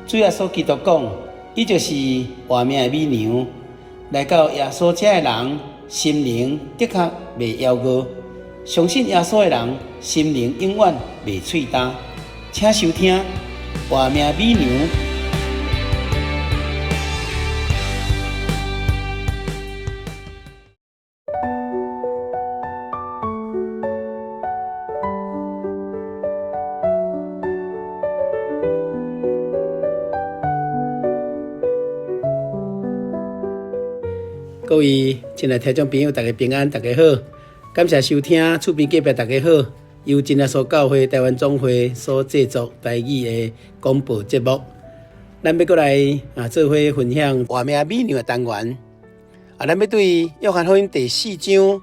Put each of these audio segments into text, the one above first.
主耶穌基督講，伊就是活命的米糧。來到耶穌遮的人，心靈的確袂枵餓；相信耶穌的人，心靈永遠袂喙焦。請收聽活命米糧。各位親愛聽眾朋友，大家平安，大家好，感謝收聽厝邊隔壁大家好，由真耶穌教會台灣總會所製作台語的廣播節目。咱欲閣來啊，做伙分享活命米糧的單元。啊，咱欲對約翰福音第四章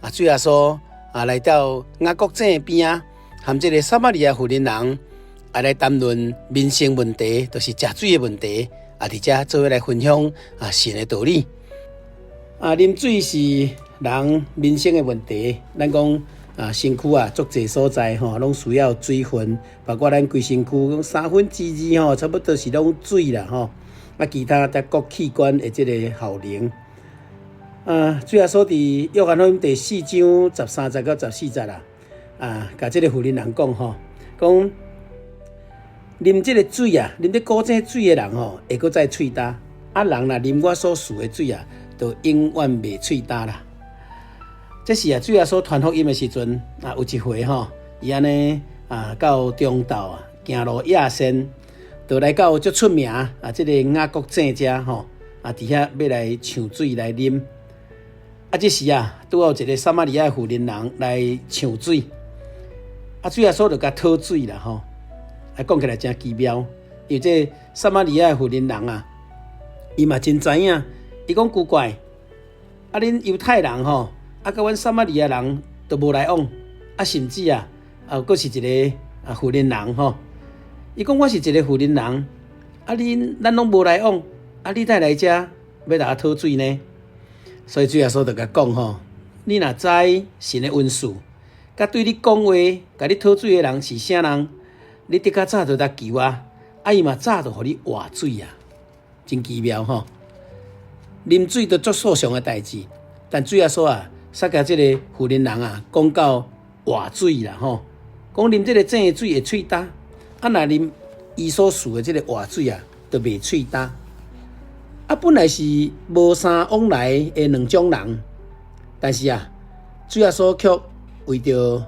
啊，主耶穌啊來到雅各井邊仔，和這个撒瑪利亞婦人人啊來談論民生問題，就是食水的問題。啊，佇遮做伙來分享啊神的道理。啊，啉水是人民生的問題。咱講啊，身軀啊，足濟所在吼，攏需要水分，包括咱規身軀二三吼，差不多是攏水啦吼。啊，其他的各器官的這个效能。啊，主耶穌佇約翰福音第四章13節到14節啦，啊，共這个婦人人講吼，講啉這个水啊，啉這古井水的人吼，會閣再喙焦。啊，人若啉我所賜的水啊，就永遠袂喙焦啦。這是啊，主耶穌傳福音的時陣啊，有一回吼，伊按呢啊，到中晝啊，行路夜深，就來到足出名啊，這个雅各井遮吼，啊，佇遐欲來搶水來啉。啊，這時啊，拄好有一个撒瑪利亞婦人人來搶水，啊，主耶穌就共討水啦吼。啊，講起來誠奇妙，因為這撒瑪利亞婦人人啊，伊嘛真知影。伊講奇怪，啊，恁猶太人吼，啊，佮阮撒瑪利亞人都無來往，啊，甚至啊，啊，閣是一个啊婦人人吼。伊講我是一个婦人人，啊，恁咱攏無來往，啊，你哪會來遮欲共我討水呢？所以主耶穌就共講吼，你若知神的恩賜，佮對你講話、共你討水的人是啥人，你得較早就來求啊，啊，伊嘛早就予你活水啊，真奇妙吼。啉水都足素常的代誌，但主耶穌啊，煞共這个婦人人啊，講到活水啦吼，講啉這个井的水會喙焦，啊，若啉伊所賜的這个活水啊，就袂喙焦。啊，本來是無相往來的兩種人，但是啊，主耶穌卻為著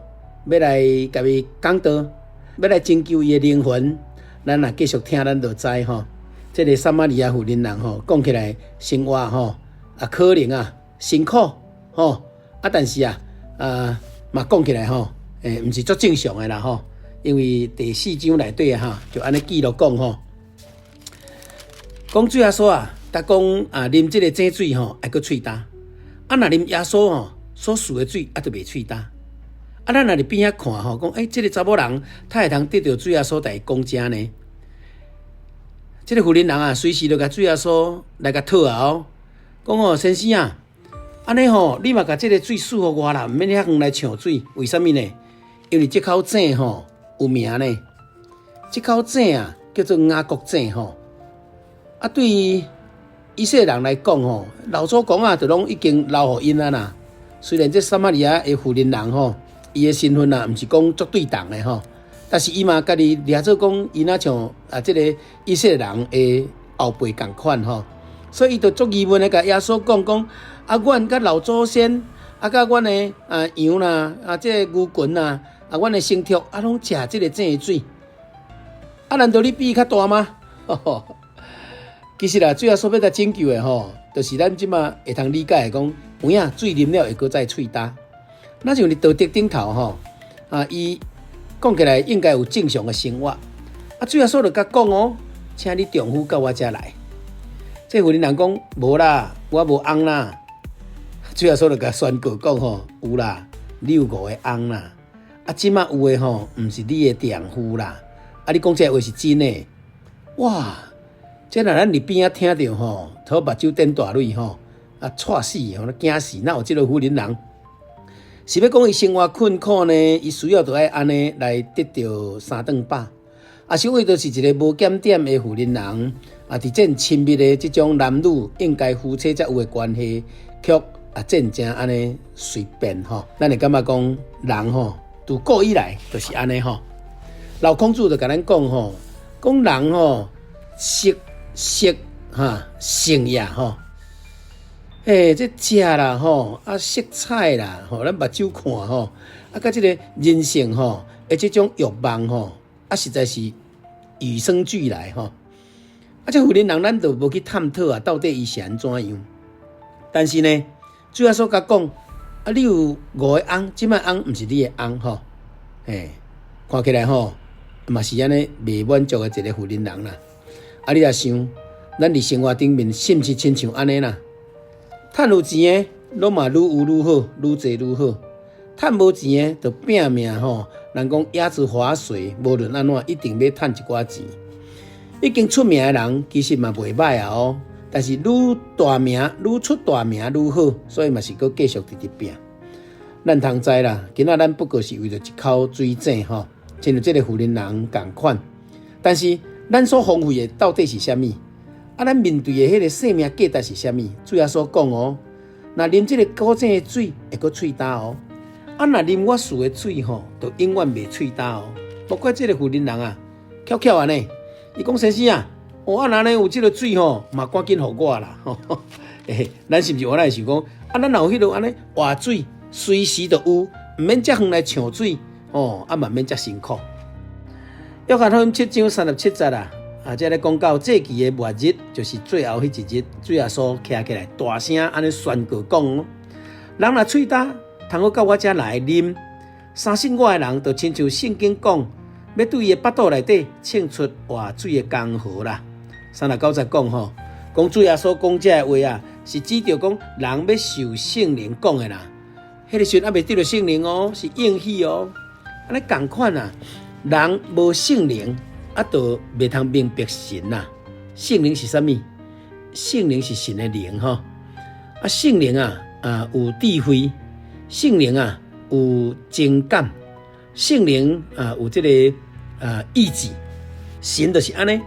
欲來共伊講道，欲來拯救伊的靈魂，咱若繼續聽，咱就知吼。這个撒瑪利亞婦人人吼，講起來生活吼啊，可能啊辛苦吼啊，但是啊啊嘛講起來吼，欸，毋是足正常的啦吼，因為第四章內底哈就按呢記錄講吼，講主耶穌啊，逐講啊啉這个井水吼，會閣喙焦，啊若啉耶穌吼所賜的水，啊就袂喙焦。啊，咱若佇邊仔看吼，講欸，這个查某人，他會通得著主耶穌共伊講這呢？這个婦人人啊，隨時就共主耶穌來共討啊哦，講哦，先生啊，按呢吼，你嘛共這个水賜予我啦，毋免遐遠來搶水，為啥物呢？因為這口井吼有名呢，這口井啊叫做雅各井吼。啊，對於以色列人來講吼，老祖公啊，就攏已經留予𪜶啊啦。雖然這撒瑪利亞的婦人人吼，伊的身份啊，毋是講足對等的吼。但是伊嘛家己掠做講，伊若像啊，這个以色列人的後輩仝款吼，所以伊就足疑問的共耶穌講講啊，阮佮老祖先啊，佮阮的啊羊啦，啊這个牛群啦，啊阮的牲畜啊，攏食這个井的水，啊難道你比伊較大嗎？其實啦，主耶穌欲來拯救的吼，就是咱這馬會通理解的講，有影水啉了會閣再喙焦。若像佇道德頂頭吼，啊伊。講起來應該有正常的生活，啊，主耶穌就共講哦，請你丈夫到我遮來。這婦人人講無啦，我無翁啦。主耶穌就共宣告講吼，有啦，你有五个翁啦，啊，這馬有的吼，毋是你的丈夫啦。啊，你講這話是真的？哇，這若咱佇邊仔聽著吼，頭目睭點大蕊吼，啊，掣死吼，驚死，哪有這个婦人人？是欲講伊生活困苦呢？伊需要著愛按呢來得著三頓飽，啊，小偉就是一个無檢點的婦人人，啊，佇這親密的這種男女應該夫妻才有的關係，卻啊真正按呢隨便吼。咱會感覺講人吼，自古以來就是按呢吼。老孔子就共咱講吼，講人吼，食色哈性也吼。欸，這食啦吼，啊色彩啦吼，咱目睭看吼，啊，佮這个人性吼，的這種慾望吼，啊，實在是與生俱來吼。啊，這婦人人咱就無去探討啊，到底伊是按怎樣？但是呢，主耶穌共講，啊，你有五个翁，這擺翁毋是你的翁吼。欸，看起來吼，嘛是按呢袂滿足的一个婦人人啦。啊，你若想，咱佇生活頂面是毋是親像按呢啦？趁有錢的，攏嘛愈有愈好，愈濟愈好；趁無錢的，就拼命吼。人講鴨子划水，無論按怎，一定欲趁一寡錢。已經出名的人，其實嘛袂䆀啊哦。但是愈大名，愈出大名愈好，所以嘛是閣繼續直直拼。咱通知啦，今仔咱不過是為著一口水井吼，親像這个婦人人仝款。但是咱所荒廢的到底是啥物？啊，咱面對的彼个生命價值是啥物？主耶穌講哦，若啉這个古井的水，會閣喙焦哦。啊，若啉我賜的水吼，就永遠袂喙焦哦。莫怪這个婦人人啊，巧巧按呢，伊講先生啊，哦啊，若按呢有這个水吼，嘛趕緊予我啦。欸，咱是毋是我來想講，啊，咱若有彼个按呢活水，隨時都有，毋免遮遠來搶水，吼，啊嘛毋免遮辛苦。約翰福音7章37節啊，啊，這咧講到祭期的末日，就是最後彼一日，主耶穌徛起來，大聲按呢宣告講：人若喙焦，通好到我遮來啉，相信我的人，就親像聖經講，欲對伊的腹肚內底衝出活水的江河啦。39節講吼，講主耶穌講這个話啊，是指著講人欲受聖靈講的啦。彼个時陣猶未得著聖靈哦，是應許哦。按呢仝款啊，人無聖靈，啊，就袂通明白神啦。聖靈是啥物？聖靈是神的靈吼。啊，聖靈啊，啊有智慧，聖靈啊有情感，聖靈啊有這个啊意志。神就是按呢，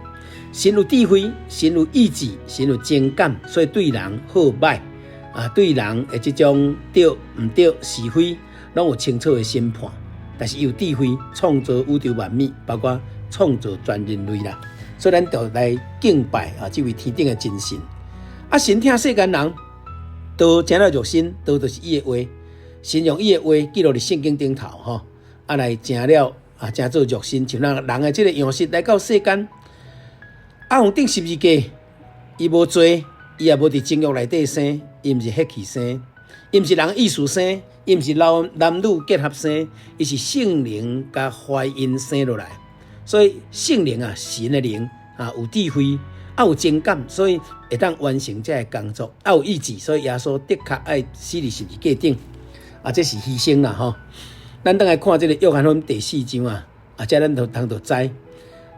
神有智慧，神有意志，神有情感，所以對人好歹啊，對人的這種對毋對是非，攏有清楚的審判。但是伊有智慧，創造宇宙萬物，包括創造全人類啦。所以咱就來敬拜啊，這位天頂的真神。啊，神疼世間人，道成了肉身，道就是伊的話，神用伊的話記錄佇聖經頂頭吼，啊來成了啊，成做肉身，像咱人的這个樣式來到世間。啊，用釘十字架，伊無罪，伊也無佇情慾內底生，伊毋是血氣生，伊毋是人意思生，伊毋是男男女結合生，伊是聖靈共懷孕生落來。所以聖靈啊，神的靈啊，有智慧，啊有情感，所以會當完成這个工作。啊有意志，所以耶穌的確愛死佇十字架頂，啊，這是犧牲啦吼。咱轉來看這个約翰福音第四章啊，啊，這咱就通就知，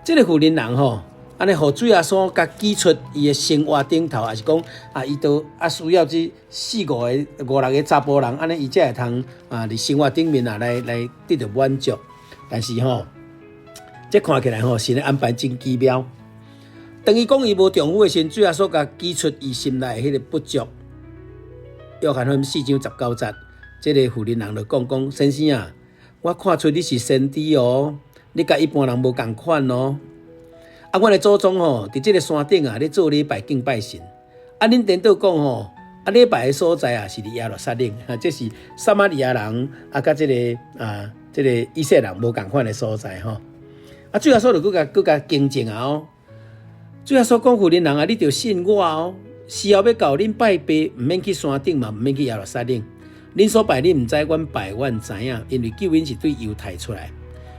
這个婦人人吼，按呢，予主耶穌共指出伊的生活頂頭，抑是講啊，伊都啊需要這四五个、五六个查埔人，按呢伊才會通啊，佇生活頂面啊來來得著滿足。但是吼，這看起來吼，神的安排真奇妙。當伊講伊無丈夫的時陣，主耶穌共指出伊心內的彼個不足。約翰福音4章19節，這个婦人人就講講，先生啊，我看出你是先知哦，你佮一般人無仝款哦。啊，阮的祖宗吼，佇這个山頂啊，咧做禮拜敬拜神。啊，恁顛倒講吼，啊，禮拜的所在啊，是佇耶路撒冷，啊，這是撒瑪利亞人啊，佮這个啊，這个以色列人無仝款的所在吼。啊，主耶穌就閣共閣共更正啊哦。主耶穌講婦人人啊，你著信我哦。時候欲到，恁拜爸，毋免去山頂嘛，毋免去耶路撒冷。恁所拜恁毋知，阮拜阮知影，因為救恩是對猶太出來。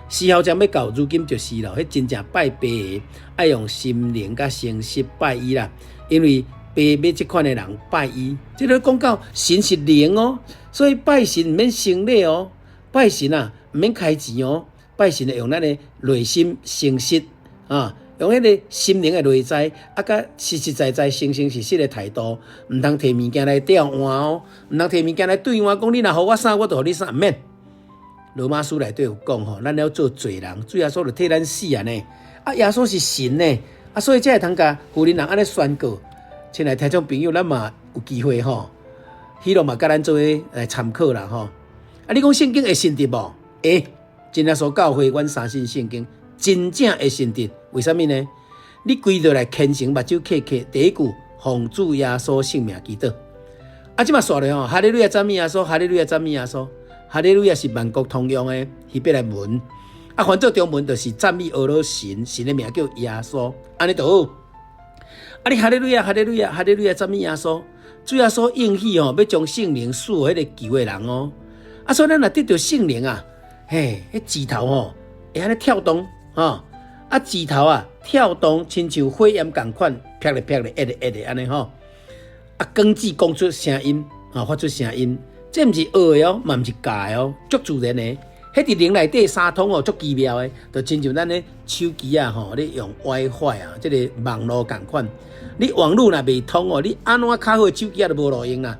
時候將欲到，如今就是了。彼真正拜爸的，愛用心靈佮誠實拜伊啦。因為爸欲這款的人拜伊，這个講到神是靈哦，所以拜神毋免行禮哦，拜神啊毋免開錢哦，拜神會用咱的內心誠實啊，用彼个心靈的內在，啊，佮實實在在、誠誠實實的態度，毋通提物件來調換哦，毋通提物件來兌換，講你若予我啥，我就予你啥，毋免。羅馬書內底有講吼，咱了做罪人，主耶穌就替咱死按呢。啊，耶穌是神呢，啊，所以才會通共婦人人按呢宣告。親愛聽眾朋友，咱嘛有機會吼，彼落嘛佮咱做伙來參考啦吼。啊，你講聖經會信得無？會，真耶穌教會，阮相信聖經真正會信得。為啥物呢？你跪落來虔誠，目睭瞌瞌，第一句奉主耶穌聖名祈禱。啊，這馬煞咧吼，哈利路亞讚美耶穌，哈利路亞讚美耶穌，哈利路亞是萬國通用的希伯來文。啊，翻做中文就是讚美阿羅神，神的名叫耶穌，按呢就好。啊，你哈利路亞，哈利路亞，哈利路亞讚美耶穌，主耶穌應許吼，欲將聖靈賜予彼個求的人哦。啊，所以咱若得著聖靈啊，嘿，彼舌頭吼會按呢跳動，吼，啊，舌頭啊跳動，親像火焰仝款，啪咧啪咧，一咧一咧按呢吼。啊，管子講出聲音，啊，發出聲音，這毋是學的哦，嘛毋是教的哦，足自然的。彼佇靈內底三通哦，足奇妙的，就親像咱咧手機啊吼，咧用 WiFi 啊，這個網路仝款。你網路若袂通哦，你按怎較好的手機啊都無路用啦。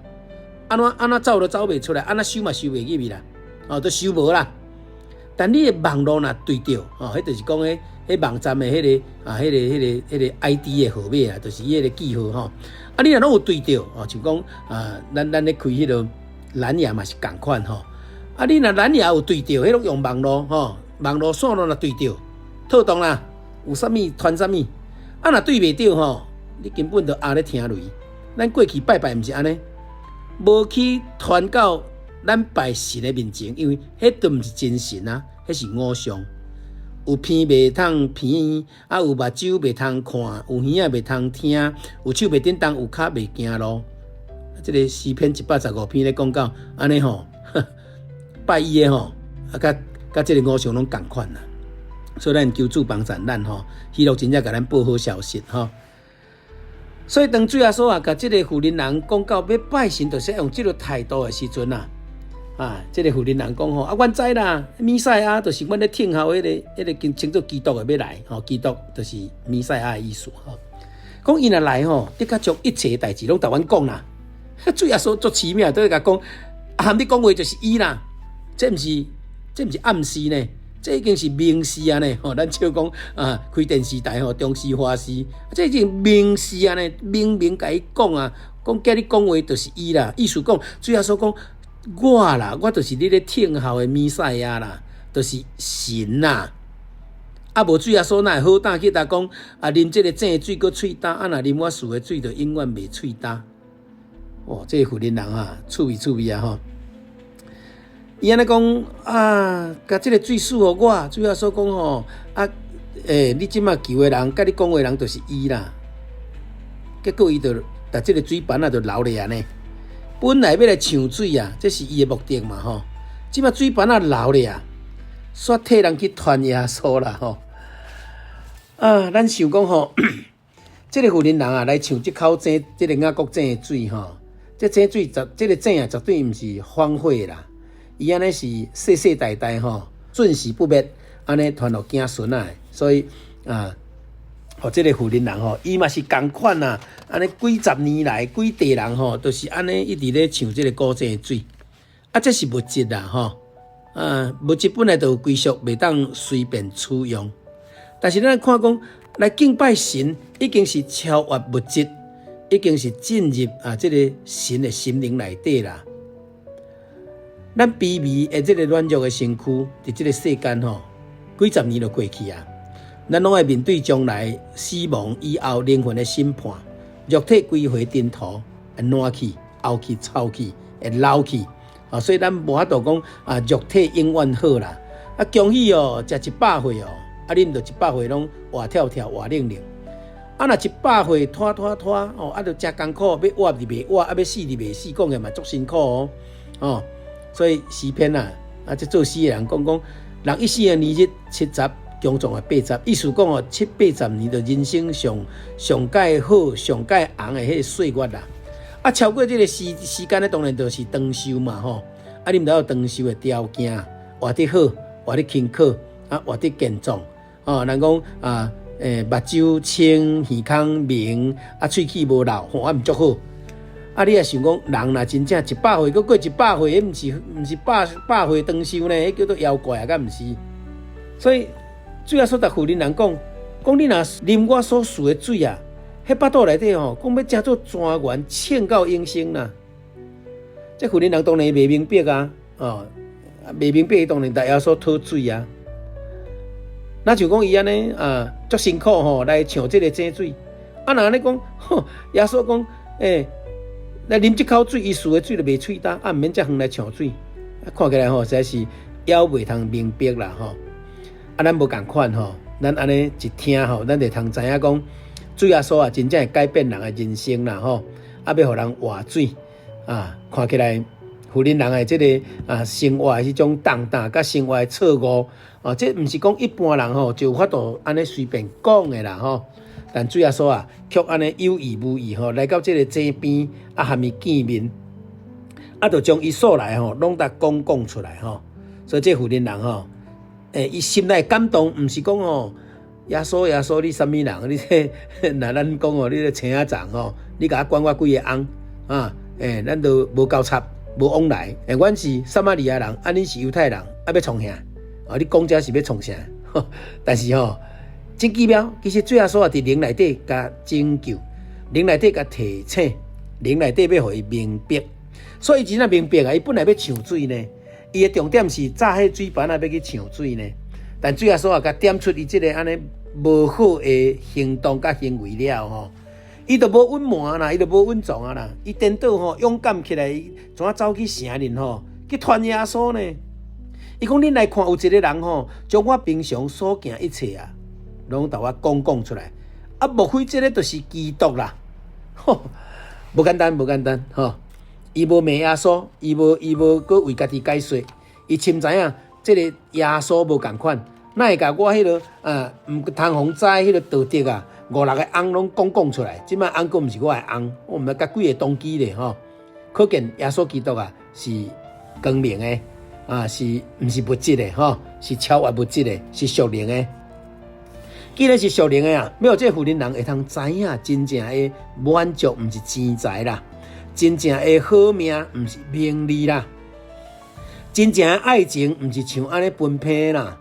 按怎按怎走都走袂出來，按怎收嘛收袂入去啦，哦，都收無啦。但你的網路若對著，哦，彼就是講彼彼網站的彼個啊，彼個彼個彼個 ID 的號碼啊，就是伊彼個記號吼。啊，你若攏有對著，哦，像講啊，咱咱咧開彼個藍牙嘛是仝款吼。啊，你若藍牙有對著，彼攏用網路吼，網路線路若對著，妥當啦，有啥物傳啥物。啊，若對袂著吼，你根本就癢咧聽雷。咱過去拜拜毋是按呢，無去傳到咱拜神的面前，因為彼都毋是真神啊，彼是偶像。有鼻袂通鼻，啊有目睭袂通看，有耳仔袂通聽，有手袂振動，有跤袂行路。這个詩篇115篇咧講到按呢吼，拜伊的吼，啊佮佮這个偶像攏仝款啦。所以咱求主幫助咱吼，彼落真正共咱報好消息吼。所以當主耶穌啊，共這个婦人人講到欲拜神，就是愛用這个態度的時陣啊，啊，這个婦人人講吼，啊，阮知啦，彌賽亞就是阮咧等候彼个彼个稱做基督的欲來，吼，基督就是彌賽亞的意思吼。講伊若來吼，的確將一切代誌攏共阮講啦。主耶穌足奇妙，都會共講，啊，含你講話就是伊啦，這毋是暗示呢，這已經是明示啊呢。吼，咱笑講啊，開電視台吼，中視華視，這已經明示啊呢，明明共伊講啊，講佮你講話就是伊啦。意思講，主耶穌講我啦，我就是你咧等候的彌賽亞啦，就是神啦。啊，無主耶穌哪會好膽去共講啊？啉這个井的水閣喙焦，啊，若啉我賜的水，就永遠袂喙焦。哦，這个婦人人啊，趣味趣味啊吼！伊按呢講啊，共這个水賜予我，主耶穌講吼啊，你這馬求的人，佮你講話的人就是伊啦。結果伊就共這个水盤仔就留咧按呢。本來欲來搶水啊，這是伊的目的嘛吼。這馬水盤仔留咧啊，煞替人去傳耶穌啦吼。啊，咱想講吼，這个婦人人啊來搶這口井，這个雅各井的水吼。這井水絕，這个井啊，絕對毋是荒廢啦。伊按呢是世世代代吼，準時不滅，按呢傳予子孫仔。所以啊，予這个婦人人吼，伊嘛是仝款啊。按呢幾十年來，幾代人吼，都是按呢一直咧搶這个古井的水。啊，這是物質啦吼。啊，物質本來就有歸屬，袂當隨便取用。但是咱看講來敬拜神，已經是超越物質。已經是進入啊，這个神的心靈內底啦。咱卑微的這个軟弱的身軀，佇這个世間吼，幾十年就過去啊。咱攏愛面對將來死亡以後靈魂的審判，肉體歸回塵土，會爛去、漚去、臭去、會老去。啊，所以咱無法度講啊，肉體永遠好啦。啊，恭喜哦，食100歲哦，啊，你毋著100歲攏活跳跳、活靈靈。啊，若100歲拖拖拖哦，啊，著誠艱苦，欲活就袂活，啊，欲死就袂死，講起來嘛足辛苦哦，哦，所以詩篇啊，啊，這作詩的人講講，人一生的年日七十，強壯的八十，意思講哦，七八十年就人生上上蓋好、上蓋紅的彼个歲月啦。啊，超過這个時時間咧，當然就是長壽嘛吼。啊，你毋知有長壽的條件，活得好，活得勤苦，啊，活得健壯。哦，人講啊。目睭清，耳孔明，啊，喙齒無老，吼，啊，毋足好。啊，你若想講，人若真正一百歲，閣過一百歲，彼毋是百百歲長壽呢？彼叫做妖怪啊，敢毋是？所以主耶穌共婦人人講，講你若啉我所賜的水啊，彼腹肚內底吼，講欲成做泉源，衝到永生啦。這婦人人當然袂明白啊，哦，袂明白，伊當然共耶穌討水啊。若像講伊按呢啊，足辛苦吼來搶這个井水。啊，若按呢講，耶穌講，欸，來啉這口水，伊賜的水就袂喙焦，啊，毋免遮遠來搶水。啊，看起來吼，實在是猶袂通明白啦吼。啊，咱無仝款吼，咱按呢一聽吼，咱就通知影講，主耶穌啊，真正會改變人的人生啦吼。啊，欲予人活水啊，看起來婦人人的這个啊生活的彼種重擔，佮生活的錯誤啊，這毋是講一般人吼就有法度按呢隨便講的啦吼。但主耶穌啊，卻按呢有意無意吼來到這个井邊啊，和伊見面，啊，就將伊所來吼攏共講講出來吼。所以這婦人人吼，欸，伊心內感動，毋是講吼，耶穌耶穌，你啥物人？你這若咱講吼，你這青仔叢吼，你共我管我幾个翁啊？欸，咱都無交插，無往來。欸，阮是撒瑪利亞人，啊，恁是猶太人，啊，欲創啥？啊，你講這是欲創啥？但是吼，真奇妙，其實主耶穌也佇靈內底共拯救，靈內底共提醒，靈內底欲予伊明白。所以伊真正明白啊，伊本來欲搶水呢。伊的重點是紮彼水盤仔欲去搶水呢，但主耶穌也共點出伊這个按呢無好的行動佮行為了吼，伊就無隱瞞啦，伊就無隱藏啊啦，伊顛倒吼勇敢起來，怎走去城裡吼去傳耶穌呢？伊講恁來看有一个人吼，將我平常所行一切啊，攏共我講講出來，啊，莫非這个就是基督啦？吼，無簡單，無簡單吼。伊無罵耶穌，伊無閣為家己解說，伊深知影這个耶穌無仝款，哪會共我彼个啊毋通予人知彼个道德啊，五六个翁攏講講出來，這擺翁閣毋是我的翁，我毋知佮幾个動機咧吼。可見耶穌基督啊是光明的啊，是毋是物質的吼？是超越物質的，是屬靈的。既然是屬靈的啊，欲予這个婦人人會通知影真正的滿足，毋是錢財啦。真正的好命，毋是名利啦；真正的愛情，毋是像按呢分配啦，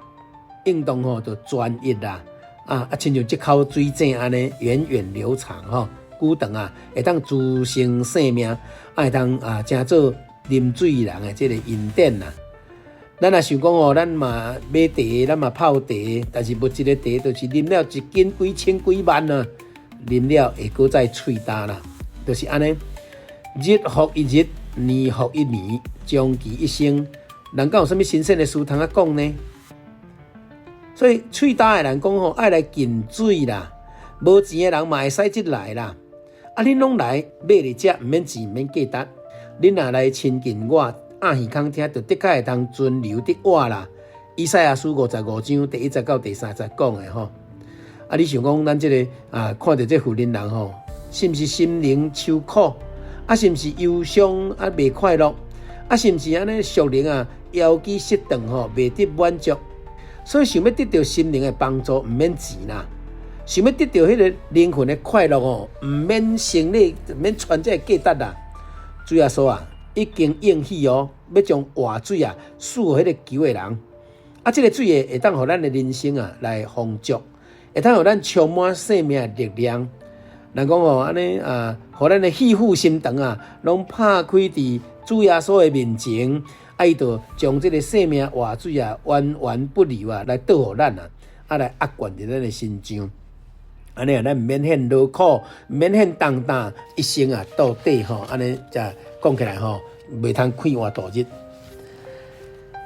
應當吼就專一啦。啊啊，親像這口水井按呢源遠流長吼，久長啊，會當滋生生命，啊會當啊成做啉水人的這个恩典啦。咱若想講吼，咱嘛買茶，咱嘛泡茶，但是物質的茶，就是啉了一斤幾千幾萬啊，啉了會閣再喙焦啦，就是按呢。日復一日，年復一年，終其一生，人敢有啥物新鮮的事通仔講呢？所以喙焦的人講吼，愛來近水啦，無錢的人嘛會使進來啦。啊，恁攏來買來食，毋免錢，毋免價值。恁若來親近我，掩耳孔聽，就的確會通存留得活啦。以賽亞書55章第一節到第三節講的吼。啊，你想講咱這个啊，看著這婦人人吼，是毋是心靈愁苦？啊，是毋是憂傷啊？袂快樂啊？是毋是按呢屬靈啊？枵飢失頓吼，袂得滿足，所以想欲得著心靈的幫助，毋免錢啦；想欲得著彼个靈魂的快樂吼，毋免生理，毋免穿這个價值啦。主耶穌啊，已經應許哦，欲將活水啊賜予彼个求的人。啊，這个水會會當予咱的人生啊來豐足，會當予咱充滿生命的力量。人講吼，按呢啊，予咱的肺腑心腸啊，攏拍開佇主耶穌的面前，啊，伊就將這个生命活水啊，源源不流啊，來倒予咱啊，啊，來壓灌佇咱的身上。按呢啊，咱毋免獻勞苦，毋免獻重擔，一生啊到底吼，按呢才講起來吼，袂通快活度日。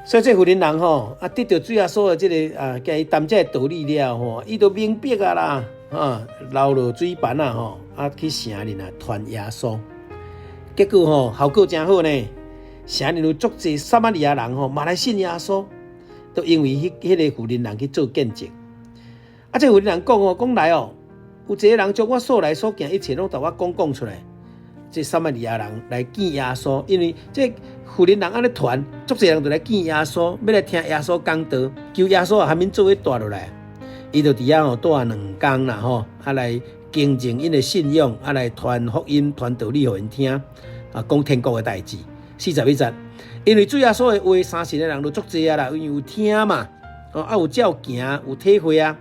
所以這婦人人吼，啊，得著主耶穌的這个啊，共伊談這个道理了吼，伊就明白啊啦。啊，留落水盤仔吼，啊去城裡啊傳耶穌，結果吼效果誠好呢。城裡有足濟撒瑪利亞人吼，嘛來信耶穌，都因為彼个婦人人去做見證。啊，這婦人人講哦，講來哦，有一个人將我素來所行一切攏共我講講出來。這撒瑪利亞人來見耶穌，因為這婦人人按呢傳，足濟人就來見耶穌，欲來聽耶穌講道，求耶穌啊，和𪜶做伙蹛落來。伊就佇遐吼蹛兩工啦吼，啊來堅定𪜶的信仰，啊來傳福音、傳道理予𪜶聽，啊講天國的代誌。41節，因為主耶穌的話，相信的人就足濟啊啦，因為有聽嘛，哦啊有照行，有體會啊。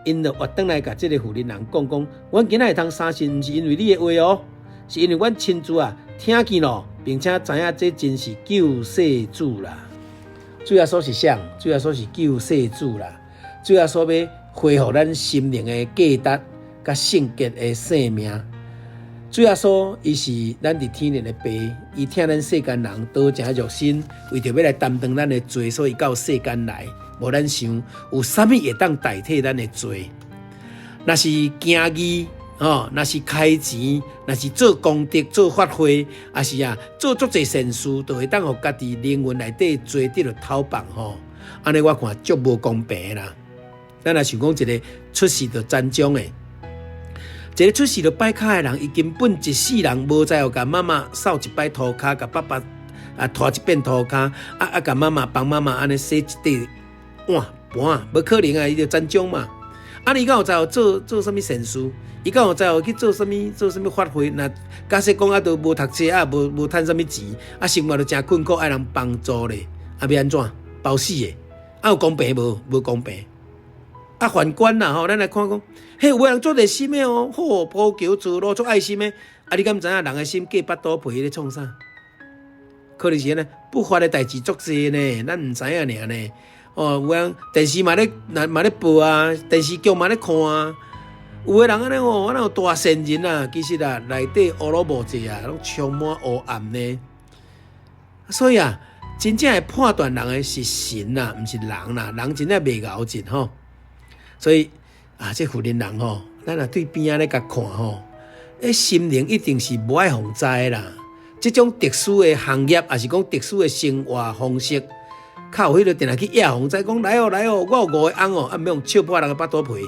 𪜶就活轉來共這个婦人人講講，阮今仔會通相信，毋是因為你的話哦，是因為阮親自啊聽見咯，並且知影這真是救世主啦。主耶穌是啥？主耶穌是救世主啦。主耶穌欲恢復咱心靈的價值，佮聖潔的生命。主耶穌伊是咱佇天靈的爸，伊疼咱世間人，道成肉身，為著欲來擔當咱的罪，所以到世間來。無咱想有啥物會當代替咱的罪？若是行義，吼，若是開錢，若是做功德、做法會，抑是啊做足濟善事，就會當予家己靈魂內底罪得著透放吼。按呢我看足無公平啦。咱若想講一个出世就殘障的。一个出世就跛跤的人，伊根本一世人無知有共媽媽掃一擺塗跤，共爸爸啊拖一遍塗跤，啊啊共媽媽幫媽媽按呢洗一塊碗盤，無可能啊！伊就殘障嘛。啊，伊敢有知有做做啥物善事？伊敢有知有去做啥物做啥物法會？若假使講啊，都無讀冊啊，無無趁啥物錢，啊，生活都誠困苦，愛人幫助咧，啊，欲按怎？包死的，啊有公平無？無公平。啊，反觀啦吼，咱來看講，彼，有的人足熱心的哦，好鋪橋築路足愛心的，啊，你敢知影人的心過腹肚皮咧創啥？可能是按呢，不法的代誌足濟呢，咱毋知影爾呢。哦，有的人電視嘛咧，嘛咧播啊，電視劇嘛咧看啊。有的人按呢哦，我哪有大善人啊，其實啊，內底烏魯無濟啊，攏充滿黑暗呢。所以啊，真正會判斷人的是神啊，毋是人啦，人真正袂𠢕質吼。所以啊，這婦人人吼，咱若對邊仔咧共看吼，欸，心靈一定是無愛予人知的啦。這種特殊的行業，抑是講特殊的生活方式，較有彼个定定去掖予人知，講來哦來哦，我有五个翁哦，啊，毋免笑破人的腹肚皮，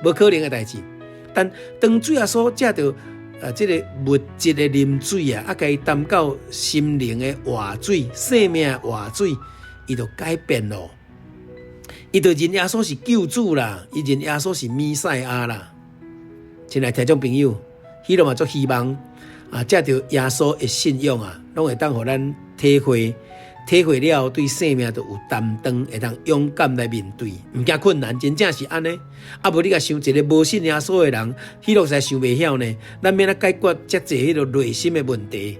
無可能的代誌。但當主耶穌藉著啊，這个物質的啉水啊，啊，共伊擔到心靈的活水、生命的活水，伊就改變咯。伊就認耶穌是救主啦，伊認耶穌是彌賽亞啦。親愛聽眾朋友，彼落嘛足希望啊，藉著耶穌的信仰啊，攏會當予咱體會，體會了後對生命就有擔當，會當勇敢來面對，毋驚困難，真正是按呢。啊，無你共想一个無信耶穌的人，彼落實在想袂曉呢。咱欲按怎解決遮濟彼个內心的問題？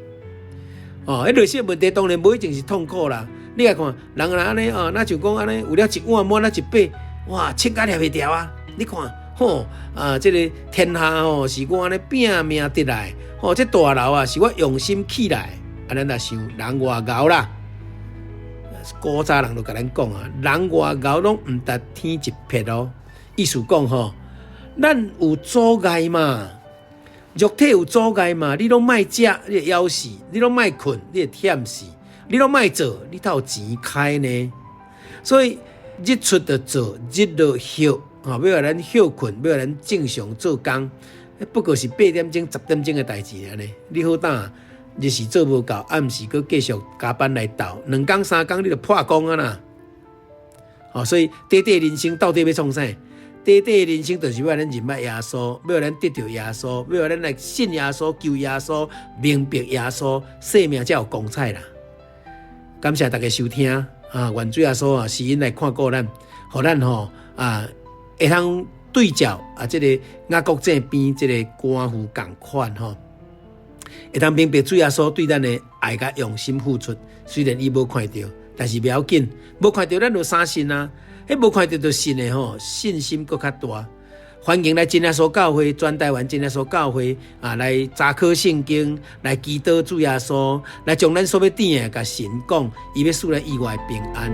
哦，彼內心的問題當然無一定是痛苦啦。你來看，人若按呢哦，若像講按呢，有了一碗滿了一杯，哇，穿甲掠袂牢啊！你看，吼啊，這个天下吼是我按呢拼命得來，吼，這大樓啊是我用心起來。啊，咱若想人偌𠢕啦，古早人就共咱講啊，人偌𠢕攏毋達天一撇哦。意思講吼，咱有阻礙嘛，肉體有阻礙嘛，你攏莫食，你會枵死；你攏莫睏，你會忝死。你攏莫做，你才有錢開呢。所以日出就做，日落歇，吼，欲予咱歇睏，欲予咱正常做工，不過是8點鐘、10點鐘的代誌爾呢。你好膽，日時做無夠，暗時閣繼續加班來鬥，2工3工你就破功啊啦。吼，所以短短人生到底欲創啥？短短人生就是欲予咱認捌耶穌，欲予咱得著耶穌，欲予咱來信耶穌、求耶穌、明白耶穌，生命才有光彩啦。感謝大家收聽啊！願主耶穌啊，施恩來看顧咱，予咱吼啊會通對照啊，這个雅各井邊這个寡婦仝款吼，會當明白主耶穌對咱的愛佮用心付出。雖然伊無看著，但是袂要緊，無看著咱就相信啊。彼無看著就信的吼，信心閣較大。歡迎來真耶穌教會，全台灣真耶穌教會啊，來查考聖經，來祈禱主耶穌，來將咱所欲甜的共神講，伊欲賜咱意外平安。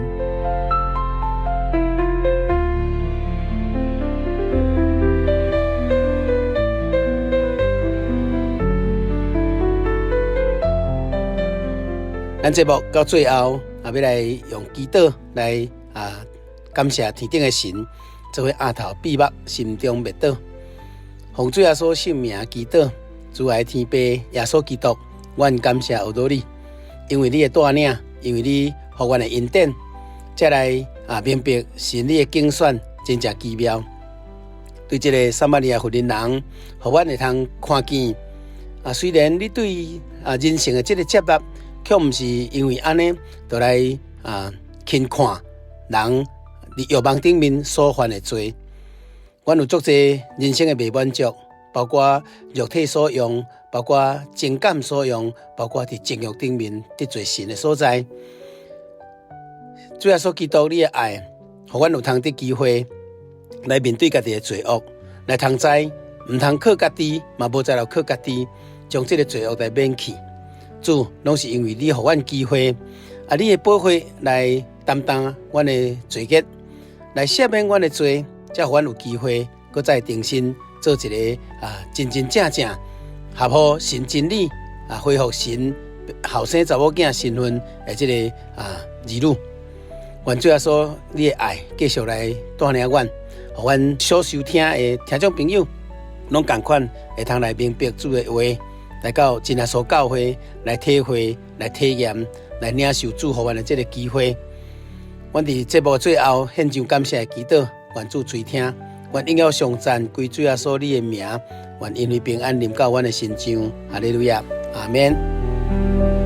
咱節目到最後啊，欲來用祈禱來啊，感謝天頂的神。做伙額頭閉目，心中默禱，奉主耶穌聖名祈禱，慈愛天父耶穌基督，阮感謝阿多你，因為你的帶領，因為你予阮的恩典，才來啊明白神你的揀選真正奇妙。對這个撒瑪利亞婦人人，予阮會通看見啊，雖然你對啊人性的這个接納，卻毋是因為按呢，就來啊輕看人。佇欲望頂面所犯的罪，阮有足濟人生的袂滿足，包括肉體所用，包括情感所用，包括佇情慾頂面得罪神的所在。主耶穌基督，你的愛，予阮有通得機會來面對家己的罪惡，來通知毋通靠家己，嘛無才能靠家己，將這个罪惡來免去。主，攏是因為你予阮機會，啊，你的寶血來擔當阮的罪孽，來赦免阮的罪，才予阮有機會，閣再重新做一个啊，真真正正合乎神真理啊，恢復神後生查某囝身份的這个啊兒女。願主耶穌你的愛繼續來帶領阮，予阮所收聽的聽眾朋友，攏仝款會通來明白主的話，來到真耶穌教會來體會、來體驗、來領受主予阮的這个機會。阮佇節目最後獻上感謝的祈禱，願主垂聽，願榮耀頌讚歸主耶穌你的名，願恩惠平安臨到阮的身上。哈利路亞，阿們。